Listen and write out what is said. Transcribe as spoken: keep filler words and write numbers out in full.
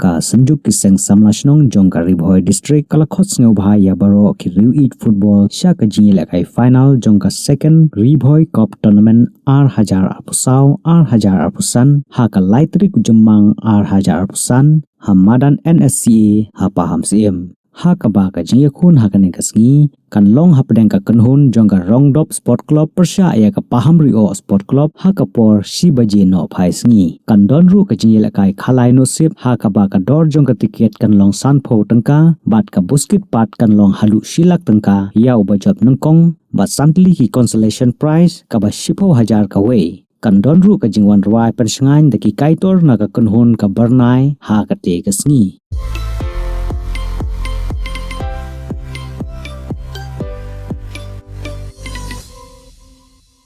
Ka Synjuk ki Seng Samla Shnong jong ka Ri Bhoi District ka la khot sngewbha ïa baroh ki riew ïeit football sha ka jingïalehkai final jong ka Second Ri Bhoi Cup Tournament ar hajar arphew saw ar hajar arphew san ha ka lai tarik u Jymmang ar hajar arphew san ha madan N S C A ha Pahamsyiem. Ha kaba ka jingïakhun ha kane ka sngi kan long hapdeng ka kynhun jong ka Rongdop Sport Club pyrshah ïa ka Paham Ri-oh Sport Club ha ka por shi baje nohphai sngi. Kan don ruh ka jingïalehkai khalai nuh sip ha kaba ka dor jong ka tiket kan long sanphew tyngka bad ka buskit pat kan long haduh shi lak tyngka ïa uba jop nyngkong bad santylli ki consolation prize kaba shiphew hajar kawei. Kan don ruh ka jingwan rwai pynshngaiñ da ki kaitor na ka kynhun ka Byrnai ha kata ka sngi.